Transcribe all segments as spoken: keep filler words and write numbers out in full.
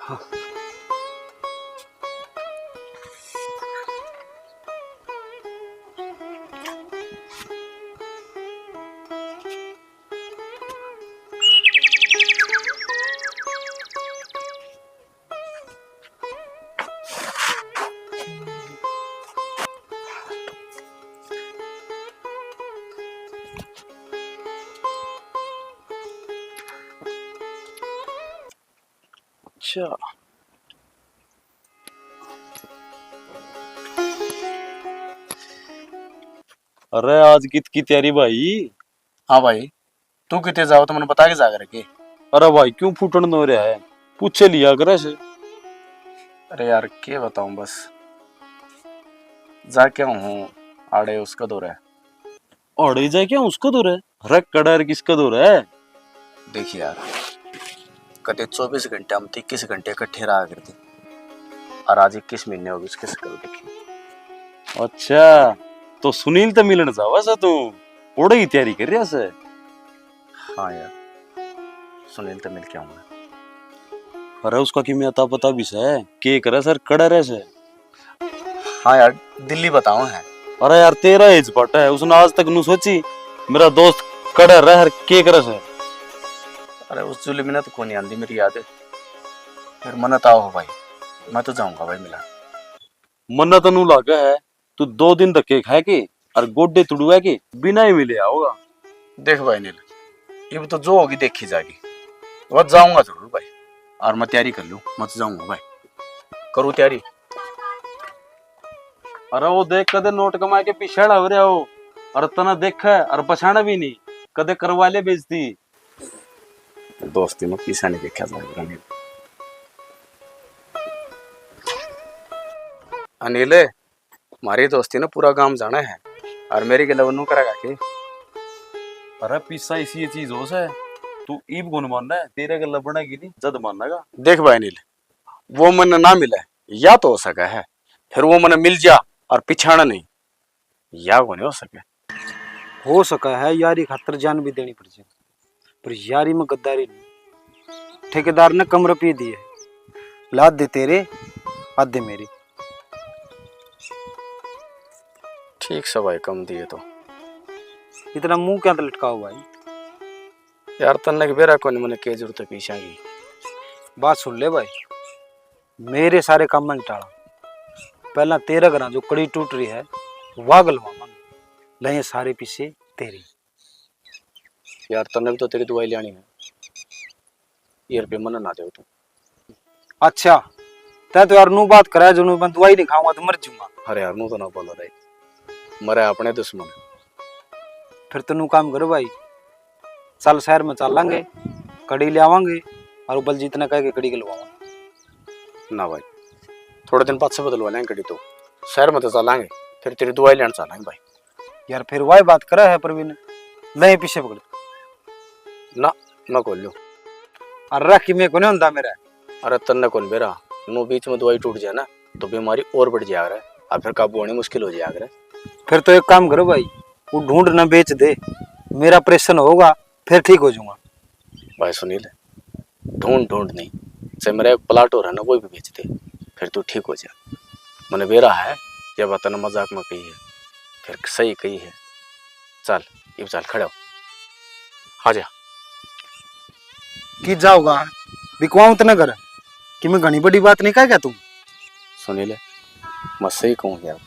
अच्छा। अरे, आज कित की तैयारी भाई? हाँ भाई, तू किते जाओ तो मने बता के जा कर के। अरे भाई, क्यों फूटन दो रहा है, पूछे लिया करे से। अरे यार, के बताऊं, बस जा क्या हूँ, आड़े उसका दो रहा। अड़े जा क्या उसका दो रहा? अरे कड़ा किसका दो रहा? देख यार, कदे चौबीस घंटे हम इक्कीस घंटे इकट्ठे रहा करते, और आज इक्कीस महीने हो गए उसके शक्ल देखी। अच्छा, तो सुनील तो मिलन जावा सा तू, ओड़े ही तैयारी कर रहा से? हाँ यार, सुनील तो मिल के आऊंगा। अरे उसका किमें अता पता भी से, के करे सर, कड़ा रहे से? हाँ यार, दिल्ली बताओ है। अरे यार, तेरा एज पट है, उसने आज तक नू सोची, मेरा दोस्त कड़ा रह के करे से। अरे उस जुल्मी ने तो कोनी आंदी मेरी याद। फिर मन्नत आओ भाई, मैं तो जाऊंगा भाई मिला। मन्नत नू लागे है, तू दो दिन धक्के खा के और गोडे तुड़वा के बिना ही मिले आओगा। देख भाई नील, इब तो जो होगी देखी जाएगी, वो जाऊंगा जरूर भाई। और मैं तैयारी कर लूँ, मैं तो जाऊंगा भाई, करूँ तैयारी। अरे वो देख, कदे नोट कमा के पिछाड़ा हो रहा हो, और तना देखे और पछाणा भी नहीं, कदे करवा ले बेइज्जती। दोस्ती में पीछा नहीं देखा जाए। अनिल, म्हारी दोस्ती ने पूरा गांव जाना है, और मेरी गल्ला वो नू करेगा के? अरे पीसा इसी ये चीज हो से, तू ईब गुण मानना है, तेरे गल्ला बनेगी नहीं, जद मानेगा। देख भाई अनिल, वो मन ना मिले, या तो हो सका है, फिर वो मन मिल जा और पिछाणा नहीं, या कोनी हो सके। हो सका है यारी खातर जान भी देनी पड़ जाए, पर यारी में गद्दारी नहीं। ठेकेदार ने कम रुपये दिए, लाद दे तेरे, आधे मेरे। ठीक से भाई, कम दिए तो। इतना मुंह क्या लटकाओ भाई? यार तन्ने के बेरा कोनी मने के जरूरत है पीसा की। बात सुन ले भाई, मेरे सारे काम में टाला। पहला तेरे घरां जो कड़ी टूट रही है, वा गलवावांगे। ले ये सारे पीसे तेरे। यार तन्ने भी तो तेरी दवाई लेनी है, ये रुपये मने ना दे तू। अच्छा, तै तो यार नू बात करा जो नू मैं दवाई नहीं खाऊंगा तो मर जाऊंगा। अरे यार नू तो ना बोला रे, मरे अपने दुश्मन। फिर तो नू काम करो भाई, चल शहर में चलांगे, कड़ी ले आवांगे और वो बलजीत ने कह के कड़ी गलवावांगे। ना भाई, थोड़े दिन पाछे बदलवा लेंगे कड़ी तो। शहर में तो चलांगे, फिर तेरी दवाई लेने चलांगे भाई। यार फिर वाई बात करे है प्रवीण, ले पीछे पकड़। ना, मैं खोल लूँ। अरे राखी में कोने होंदा मेरा। अरे तन्ने कौन बेरा, नू बीच में दवाई टूट जाए ना तो बीमारी और बढ़ जाया करे, और फिर काबू होनी मुश्किल हो जाया करे। फिर तो एक काम करो भाई, वो ढूंढ ना बेच दे, मेरा ऑपरेशन होगा फिर ठीक हो जाऊंगा। भाई सुनील, ढूंढ ढूंढ नहीं, चाहे मेरा एक प्लाट हो रहा ना वो भी बेच दे, फिर तू ठीक हो जा। मैंने बेरा है, ये बात ना मजाक में कही है, फिर सही कही है। चल, इब चल, खड़ा हो। आ जा। की जाओगा? बिकवाऊं तने घर? कि मैं घणी बड़ी बात नहीं कह गया तू? सुनील, मैं सही कहूँ यार।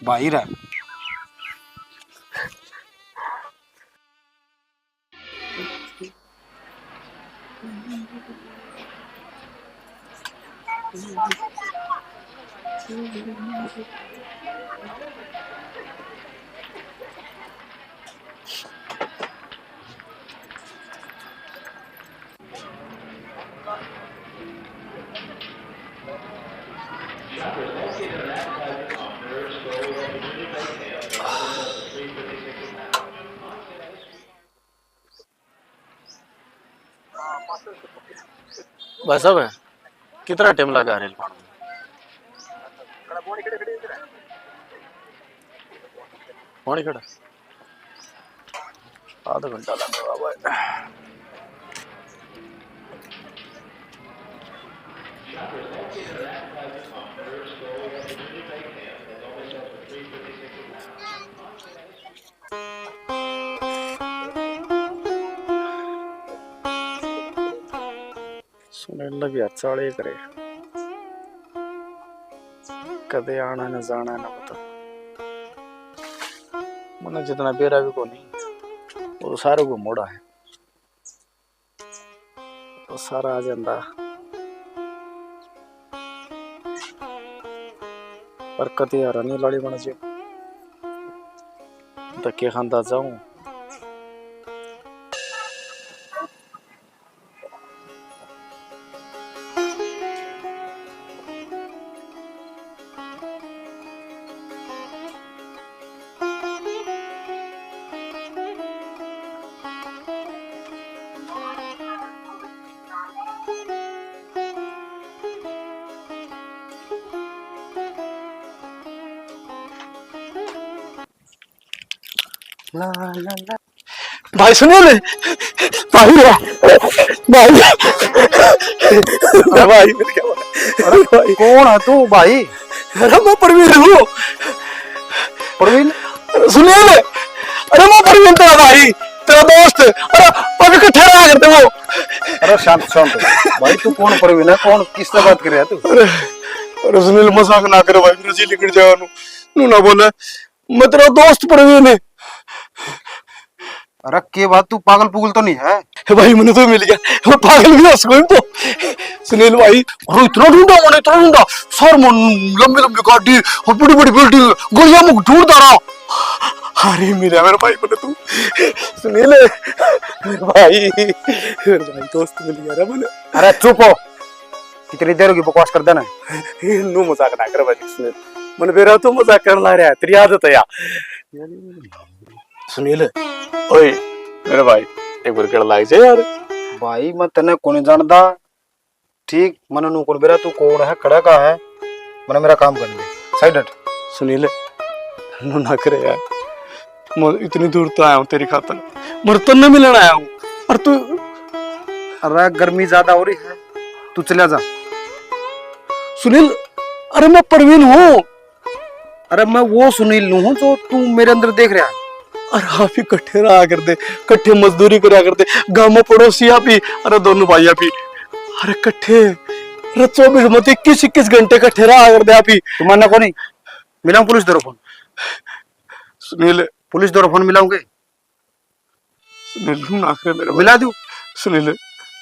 भाई रा। भाई साहब, कितना टाइम लगा रेल पाने में? पानी खड़ा, आधा घंटा लगा भाई। सुनील भी चाले करे, कदे आना न जाना न पता। मने जितना बेरा भी कोनी, वो तो सारे को मोड़ा है, तो सारा आ जांदा। पर कदे यार नहीं लाड़ी बन जे, धक्के खांदा जाऊं। ला, ला, ला। भाई सुनील, भाई, भाई, भाई, भाई, अरे भाई। कौन है तू भाई? अरे मैं प्रवीण हूँ। प्रवीण? अरे सुनील, अरे मैं प्रवीण तेरा भाई, तेरा दोस्त। अरे अभी इकट्ठे रहा करते वो। अरे शांत, शांत। भाई तू कौन प्रवीण है, कौन, किससे बात कर रहा है तू? अरे, अरे सुनील मजाक ना कर भाई, मेरा जी निकल जाएगा नू, नू ना बोले। मैं तेरा दोस्त प्रवीण है। अरे के बात, तू पागल पुगल तो नहीं है? ए भाई, मैंने तो मिल गया, वो पागल भी हंस गए तो। सुनील भाई, अरे इतना ढूंढा मैंने, इतना ढूंढा, सर मन लंबी लंबी गाड़ी और बड़ी बड़ी बिल्डिंग, गलियां में ढूंढता रहा। अरे मिला मेरे भाई मैंने तू। सुनील, मेरे भाई, मेरे भाई दोस्त मिल गया रे मैंने। अरे चुप हो, कितनी देर होगी बकवास कर देना। नू मजाक ना कर भाई, सुनील, मन बेरा तू मजाक करने लग रहा है, तेरी आदत है यार। सुनील, ओए मेरे भाई, एक बार गल लाग जा यार। भाई मैं तने कोनी जानदा, ठीक? मने नू कोनी बेरा, तू कौन है, कड़ा का है, मने मेरा काम करने दे, साइड हट। सुनील, नू ना करे यार, मैं इतनी दूर तो आया हूँ तेरी खातर, मर तन्ने मिलने आया हूँ, और तू अरे गर्मी ज्यादा हो रही है, तू चला जा। सुनील, अरे मैं प्रवीण हूँ। अरे मैं वो सुनील नू हूँ जो तू मेरे अंदर देख रहा है। अरे आप ही कट्ठे रहा करते, कट्ठे मजदूरी करा करते, गाँव में पड़ोसी आप ही, अरे दोनों भाई आप ही, अरे कट्ठे, अरे चौबीस मत इक्कीस इक्कीस घंटे कट्ठे रहा करते आप ही। तू मानना को नहीं, मिलाऊं पुलिस दौरे फोन। सुनील, पुलिस दौरे फोन मिलाऊंगे। सुनील, ना करे मेरे भाई। मिला दूं? सुनील।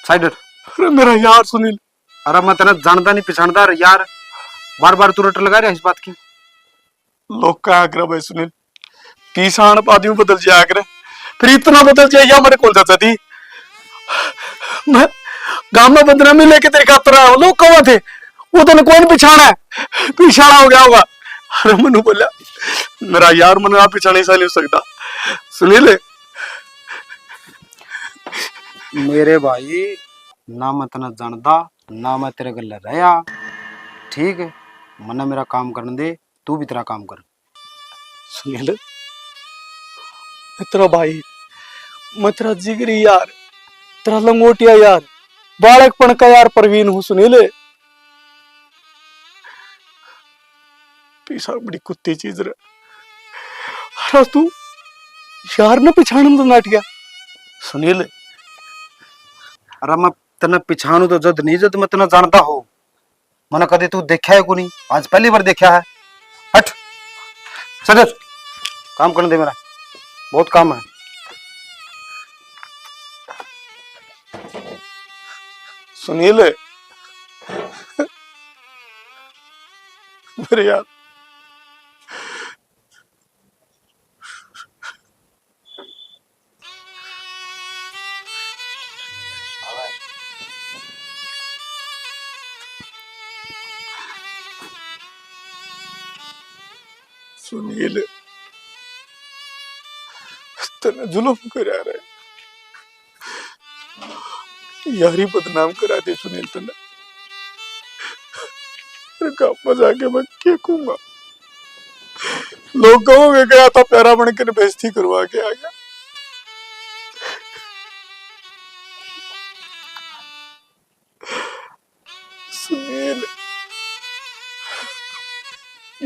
साइड हट। अरे मेरा यार सुनील। अरे मैं तने जानता नहीं, पिछाणदा रे यार, बार बार तू रट लगा रहा है इस बात की। लोग कहा करे भाई सुनील, किसान आदमी बदल जाया करे, फिर इतना बदल जाया, या मेरे कौन चाचा थी? मैं गांव में बदनामी लेके तेरे खातर आया हूँ, लोग कहा थे, वो तने कौन पिछाणा है, पिछाणा हो गया होगा। अरे मनु बोला, मेरा यार मनु आप पिछाणे सा नहीं हो सकता। सुनील, मेरे भाई, ना मैं तने जानदा, ना मैं तेरे गल रहा, ठीक है? मन्ने मेरा काम करने दे, तू भी तेरा काम कर। सुनील, मैं तेरा भाई, मैं तेरा जिगरी यार, तेरा लंगोटिया यार, बालकपन का यार प्रवीण हूँ सुनील। पैसा बड़ी कुत्ती चीज रे। अरे तू यार ना पिछाणन तो नाट गया। सुनील। अरे मैं तन्ने पिछाणू तो जद नहीं जद मैं तन्ने जानता हो। मने कदे तू देखा है को नहीं, आज पहली बार देखा है। हट, चल, चल, काम करने दे मेरा, बहुत काम है। सुनील, मेरे यार, सुनील, तने जुल्म करया रे, यारी बदनाम करा दे सुनील तने। फिर गाँव में जाके मैं क्या कहूंगा? लोग कहोगे, गया था प्यारा बनकर, बेइज्जती करवा के आ गया। सुनील,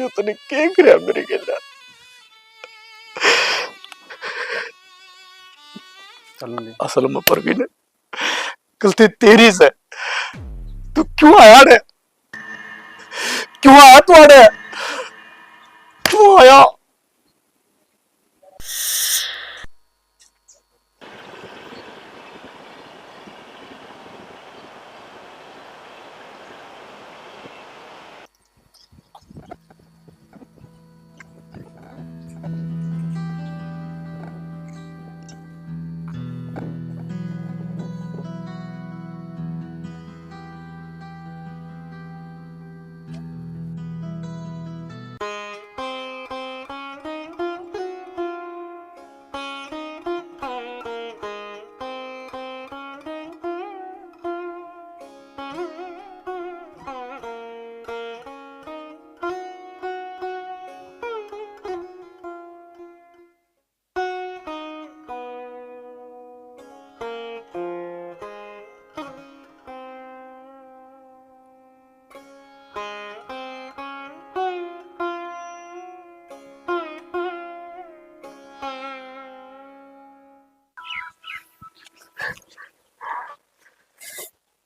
यो तने के करया मेरे गेल्या? चलो ले। असल में परवीन, गलती तेरी से। तू क्यों आया रे? क्यों आया तू आड़े? क्यों आया?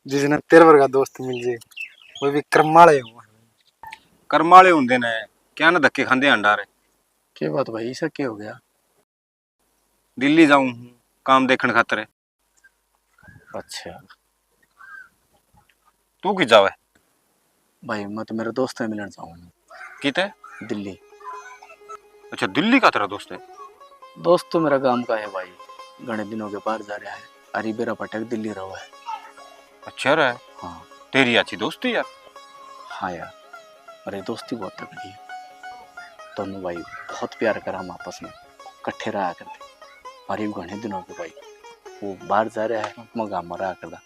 जिसने तेरे वर्गा दोस्त मिल जाए, वो भी कर्म वाले हो। कर्म वाले होंदे ने, क्या ना धक्के खांदे हंडा रे। के बात भाई, ऐसा क्या हो गया? दिल्ली जाऊं हूँ काम देखण खातर। अच्छा। तू की जावे? भाई, मैं तो मेरे दोस्त से मिलण जाऊँ हूँ। किते? दिल्ली। अच्छा, दिल्ली का तेरा दोस्त है? दोस्त तो मेरा गांव का है भाई, घणे दिनों के बाहर जा रहा है। अरे बेरा पटक दिल्ली रहो है। अच्छा रहा है। हाँ। तेरी अच्छी दोस्ती यार। हाँ यार, अरे दोस्ती बहुत तगड़ी है। दोनों भाई बहुत प्यार करा हम आपस में, इकट्ठे रहा करते। अरे घणे दिनों के भाई, वो बाहर जा रहा है, मैं गांव में रहा करता।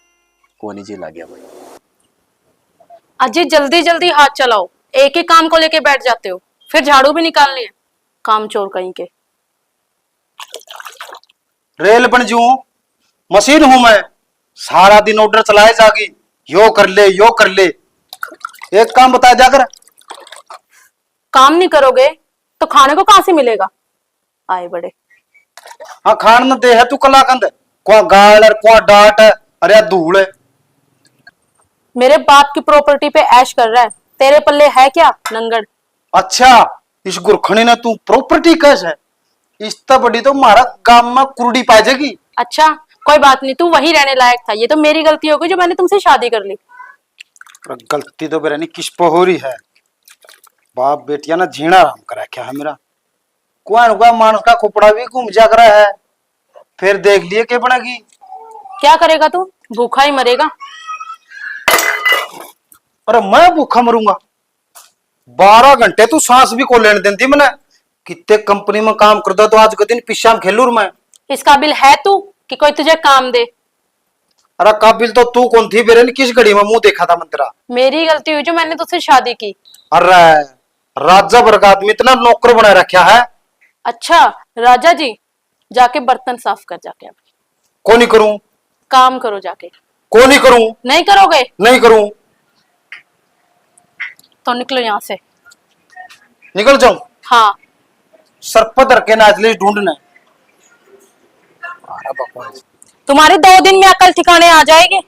कोनी जी, लाग गया भाई। अजी, जल्दी जल्दी हाथ चलाओ, एक ही काम को लेके बैठ जाते हो, फिर झाड़ू भी निकालनी है, कामचोर कहीं के। रेल बन जू, मशीन हूं मैं, सारा दिन ऑर्डर चलाए जागी, यो कर ले, यो कर ले। एक काम बताया जाकर। काम नहीं करोगे तो खाने को कहाँ से मिलेगा? आए बड़े। हाँ, खान न दे है तू कलाकंद, कुआ गाल और कुआ डाट है, अरे धूल है। मेरे बाप की प्रॉपर्टी पे ऐश कर रहा है, तेरे पल्ले है क्या नंगड़? अच्छा, इस गुरखणी ने तू प्रॉपर्टी कैस है? इस तो बड़ी तो म्हारा गांव में कुरड़ी पै जाएगी। अच्छा, कोई बात नहीं, तू वहीं रहने लायक था, ये तो मेरी गलती हो गई जो मैंने तुमसे शादी कर ली। पर गलती तो बेरा नहीं किस पे हो रही है, बाप बेटिया ना जीना आराम कर रखा है मेरा। कुआन हुआ मानस का खोपड़ा भी घूम जा करा है, फिर देख लिए के बनेगी। क्या करेगा तू, भूखा ही मरेगा। अरे मैं भूखा मरूंगा? बारह घंटे तू सांस भी को लेने देती मैंने। कितने कंपनी में काम करता तो आज के दिन पिस्सा में खेलूर मैं। इस काबिल है तू कि कोई तुझे काम दे? अरे काबिल तो तू कौन थी बेरे, किस घड़ी में मुंह देखा था मैं तेरा? मेरी गलती हुई जो मैंने तुझसे शादी की। अरे राजा वर्ग आदमी इतना नौकर बना रखा है। अच्छा राजा जी, जाके बर्तन साफ कर जाके अब। कोनी करूं। काम करो जाके। कोनी करूं। नहीं करोगे? नहीं करूं। तो निकलो यहाँ से। निकल जाऊं? हाँ। सर पत्थर के नाच ले ढूंढने। तुम्हारी दो दिन में अकल ठिकाने आ जाएगी।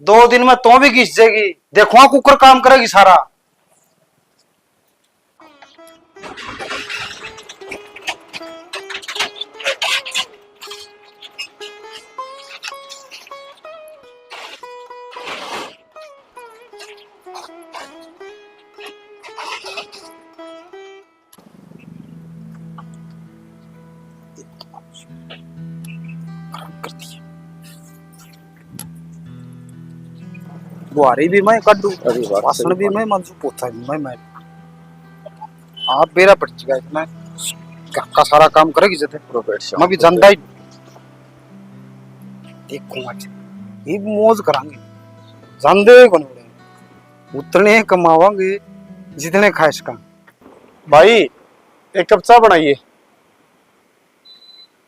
दो दिन में तो भी घिस जाएगी। देखो हाँ, कुकर काम करेगी सारा। खराब कर दिया। बुहारी भी मैं काढू, अरे वाह, बासन सही भी बात। मैं मांजू, पोछा भी मैं, मैं। आप बेरा पड़ चुका है, मैं घर का सारा काम करेगी जैसे। मैं भी जानता ही। देखो आज ये मौज करांगे, जानते ही कौन उड़े, उतने कमावांगे जितने खा सका। भाई, एक कप चाय बनाइए।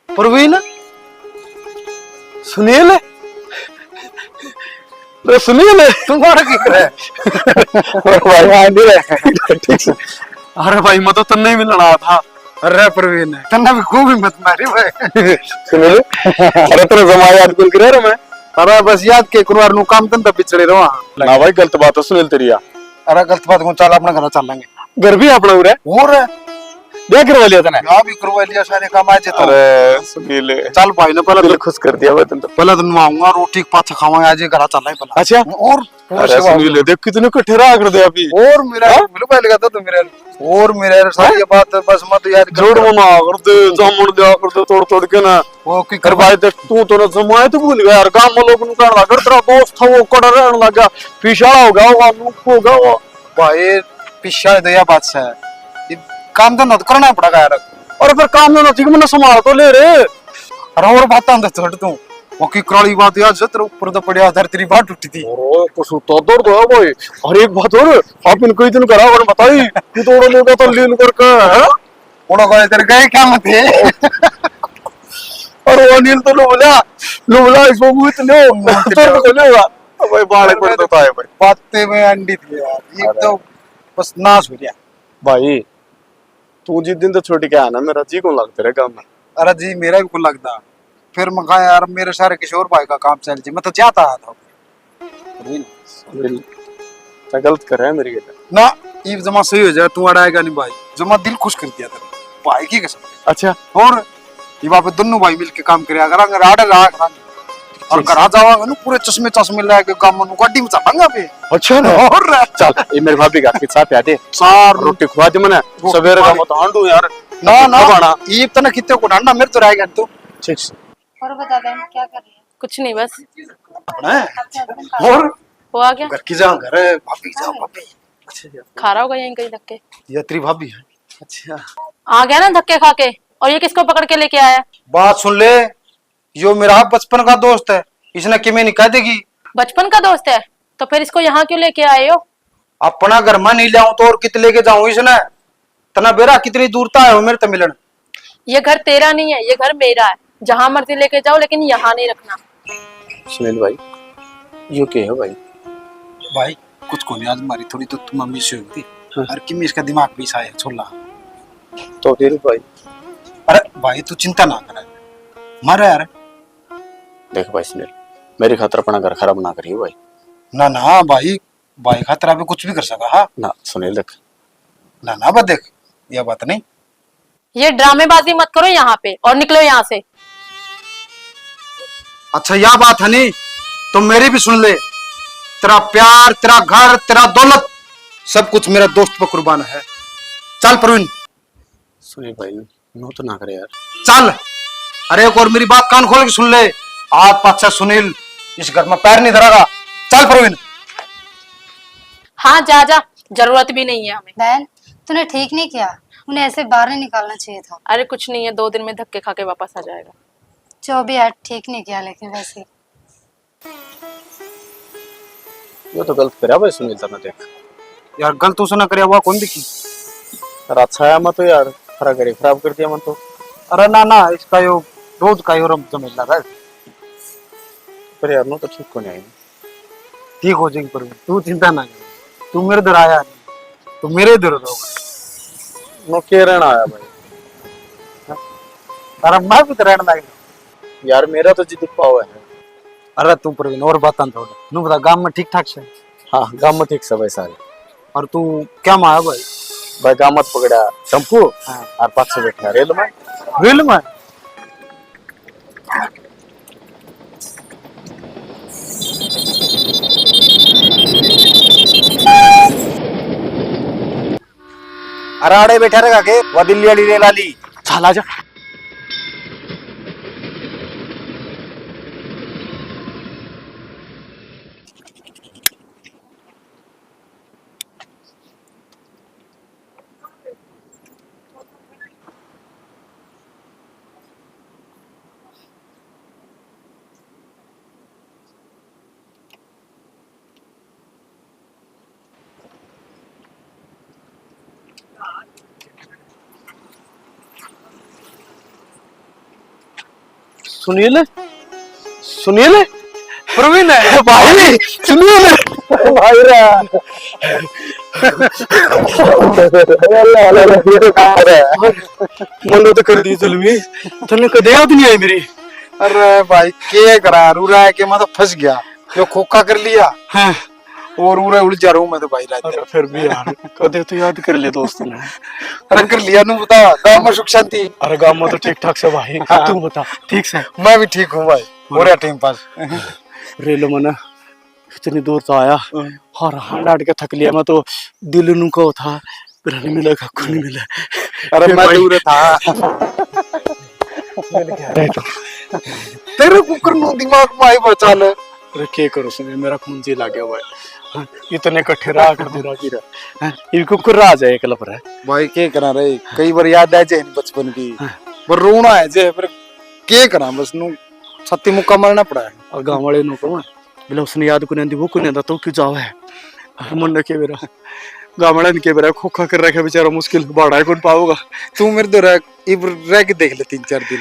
प्रवीण, सुनील, अरे सुनिए ले। तू कौन की करे? अरे भाई, हाँ, नहीं रहे। ठीक से। अरे भाई, मैं तो तन्ने ही मिलने आया था। अरे प्रवीण, तन्ने भी खूब हिम्मत मारी भाई। सुनिए ले। अरे तेरा जमा याद कौन करे रे मैं? अरे बस याद के, कुनवार नु काम धंधा पिछड़े रहो। ना भाई, गलत बात है सुनील तेरी यार। अरे गलत बात कौन, चल अपने घर चल लेंगे। घर भी अपना उरे? और ब्याह करवा लिया तने? ब्याह भी करवा लिया, सारे काम आज तो। अरे सुनील, चल भाई ने पहले दिल तो खुश कर दिया भाई तुम तो। पहले तो नहाऊंगा, रोटी के पाछे खावांगे, आज ये घर चल रहा है पहले। अच्छा। और पूरे अरे सेवा सुनील, होगी। देख कितने कट्ठे रहा कर दे अभी। और मेरा हाँ? बिल्कुल पहले कहता तो मेरे और मेरे यार सारी ये बात बस मत यार कर। जोड़ मना कर दे, जामुन दिया कर दे तोड़ तोड़ के ना। वो की कर भाई देख, तू तो ना जमाए तो भूल गया यार, गांव में लोग नु कहने लगा, तेरा दोस्त था वो कड़ा रहने लगा, पिशाला हो गया होगा, मुख हो गया वो। भाई पिशाला तो यह बात है, ये काम धंधा तो करना पड़ेगा यार। और फिर काम धंधा ठीक मैंने संभाल तो ले रे। अरे और बात तो छोड़ तू, वो की कराली बात यार, जो तेरे ऊपर तो पड़या, धर तेरी बात टूटी थी। और कुछ तो दर्द है भाई। और एक बात और, आप इनको इतने करा और बताई कि तो उड़ो लेगा तो लीन करके, हैं? उड़ो को इधर गए क्या मत है? और वो अनिल तो लुबला, लुबला इसको मुंह तो लो, मुंह तो तो लो। को लेगा। भाई बाल पर तो था भाई। बातें में अंडी थी यार, ये अरे। तो बस नाश हो गया। भाई, तू जिस दिन तो छोड़ के आया ना, मेरा जी कौन लगता रे काम में। अरे जी मेरा भी कौन लगता। फिर मैं कहा यार, मेरे सारे किशोर भाई का काम चल जी, मैं तो जाता आया था। Bill, bill. तो गलत कर रहा है मेरी गल। ना, ये जमा सही हो जाए, तू अड़ाएगा नहीं भाई, जमा दिल खुश कर दिया तेरे भाई की कसम। अच्छा। और ये वहाँ पे दोनों भाई मिलके काम करया करांगे, राड रहा करांगे। और ठीक। घर आ जावांगे ना, पूरे चश्मे चश्मे लेके काम में गाड़ी में चलांगे अबे। अच्छा ना। और चल, ये मेरी भाभी का के साथ आ दे। चार रोटी खुआ दे मने। रोटी सवेरे का खुआ दे। मत हांडू यार। ना, ना। खाना। ये इतना कितने को ढांडा मेरे तो रहेगा तू। ठीक से। और बता बहन, क्या कर रही है? कुछ नहीं, बस। अपना है? और? वो आ गया। घर की जा, घर है, भाभी की जा, भाभी। अच्छा जी। खा रहा होगा यहीं कहीं धक्के। ये तेरी भाभी है। अच्छा। आ गया ना धक्के खा के। और ये किसको पकड़ के लेके आया? बात सुन ले, यो मेरा बचपन का दोस्त है, इसने किमे नहीं कह देगी। बचपन का दोस्त है, तो फिर इसको यहाँ क्यों लेके आए हो? अपना घर में नहीं लाऊं तो और कित लेके जाऊं इसने? तना बेरा कितनी दूर तक आयो मेरे ते मिलन। ये घर तेरा नहीं है, ये घर मेरा है। जहां मर्जी लेके जाओ, लेकिन यहाँ नहीं रखना। सुनील भाई, यो के है भाई? भाई, कुछ कोनी, आज मारी थोड़ी तो मम्मी से हुई थी। हाँ। और किमी इसका दिमाग भी सा है, छोला। तो फिर भाई? अरे भाई, तू चिंता ना कर, मारे यार। देख भाई सुनील, मेरी खातर अपना घर खराब ना करियो भाई। ना, ना भाई, भाई खातर अभी कुछ भी कर सका, हाँ? ना सुनील, देख। ना, ना बा, देख, यह बात नहीं। ये ड्रामेबाजी मत करो यहाँ पे और निकलो यहाँ से। अच्छा, यह बात है नहीं, तो मेरी भी सुन ले। तेरा प्यार, तेरा घर, तेरा दौलत, सब कुछ मेरा दोस्त पर कुर्बान है। चल प्रवीण। सुनील भाई, नो तो ना करे यार। चल। अरे एक और मेरी बात कान खोल के सुन ले। आज पाछा सुनील इस घर में पैर नहीं धरागा। चल प्रवीण। हाँ, जा, जा, जरूरत भी नहीं है हमें। बहन, तूने ठीक नहीं किया, उन्हें ऐसे बाहर नहीं निकालना चाहिए था। अरे कुछ नहीं है, दो दिन में धक्के खा के वापस आ जाएगा। जो भी है ठीक नहीं किया, लेकिन वैसे यो तो गलत करया भाई सुनील तने देख। यार गलत उसने करया, वो कौन देखी? यार अच्छा है मैं तो यार, खरा घरे खराब कर दिया मैं तो। अरे ना ना, इसका यो रोज का यो रम झमेला है। पर यार नो तो ठीक को नहीं आई। ठीक हो जाएगी, पर तू चिंता ना कर, तू मेरे इधर आया नहीं, तू मेरे इधर रहोगा। नो के रहना आया भाई? अरे मैं भी तो रहने लायक हूँ। यार मेरा तो जी दुख पावा है। अरे तू प्रवीण और बात छोड़, नू बता गांव में ठीक ठाक से? हाँ, गांव में ठीक से भाई सारे। और तू क्या में आया भाई? भाई गांव में तो पकड़ा टेम्पू। हाँ। और पाछे बैठा रेल में। रेल में? अरे आड़े बैठा रहेगा के? वह दिल्ली वाली रेल वाली। चल आजा। सुनील, सुनील, प्रवीण है। भाई, सुनिए ना। भाई रे। मन्ने तो कर दी जुल्मी, तन्ने कदे याद नहीं आई मेरी। अरे भाई, के करा, रो रहा है कि मैं तो फंस गया। यो खोखा कर लिया। हाँ। और उरे उलझा रहूं मैं तो भाई रात अरे दिन। फिर भी यार, कदे तो याद कर ले दोस्त ने। अरे कर लिया, नू बता, गांव में सुख शांति? अरे गांव में तो ठीक ठाक से भाई, हाँ। तू बता, ठीक से? मैं भी ठीक हूँ भाई, हो रहा टाइम पास। रेल में ना इतनी दूर तो आया, हाँ। और हांड हांड के थक लिया मैं तो, दिल नू को था, मेरा नहीं मिला, काकू नहीं मिला। अरे फिर मैं भाई दूर था। मिल गया। तेरे कुकर नू दिमाग में आई बचा ले। अरे के करो सुनिए, मेरा खून जी लागे हुआ है। हाँ, इतने कट्ठे रहा कर दे, राजी रहा। हाँ, इनको कुकर राज है, एक लप रहा। भाई के करा रे, कई बार याद आ जाए बचपन की। हाँ। पर रोना है जे, पर के करा, बस नू छाती मुक्का मारना पड़ा है। और गांव वाले नू कहूँ, बोले उसने याद को नहीं आंदी, वो को नहीं आंदा, तो क्यों जावे है? मन ने के बेरा, गांव वाले ने के बेरा, खोखा कर रखा बेचारा, मुश्किल, भाड़ा ही कौन पाओगा? तू मेरे दो रह, इब रह के देख ले तीन चार दिन,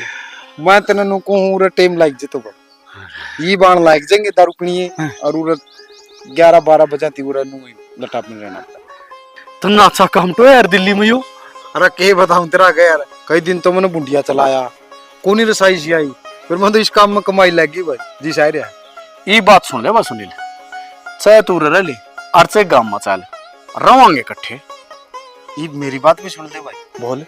मैं तने नू कहूँ, उरे टाइम लाग जे तो बड़ा। ये बाण लाग जाएंगे दारू पीनिए, हाँ। और उरे ग्यारह बारह बजा ती उरे नू लटाप में रहना। तुमने अच्छा काम तो यार दिल्ली में यो। अरे के बताऊं तेरा क्या यार, कई दिन तो मैंने बुंडिया चलाया, कोनी रसाई सी आई, फिर मैं तो इस काम में कमाई लग गई भाई जी, शायर है। ये बात सुन ले बस सुनील, चाहे तू उरे रह ले, और चाहे गांव में चल, रवांगे इकट्ठे। ये मेरी बात भी सुन ले भाई। बोल।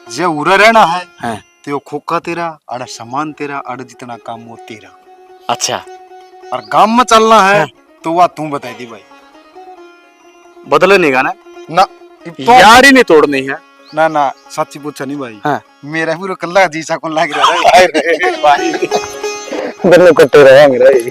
जे उरे रहना है, हाँ। तो यो खोखा तेरा, अड़ सामान तेरा, अड़ जितना काम वो तेरा। अच्छा। और गांव में चलना है, हाँ। तो वह तू बता दी भाई। बदले नहीं गाना? ना, इब तो यार ही नहीं तोड़नी है। ना, ना, सच्ची पूछा नहीं भाई। हाँ। मेरा भी कल्ला जी सा कौन लाग रहा है। हाय रे भाई। दोनों कट्टे रहेंगे रे।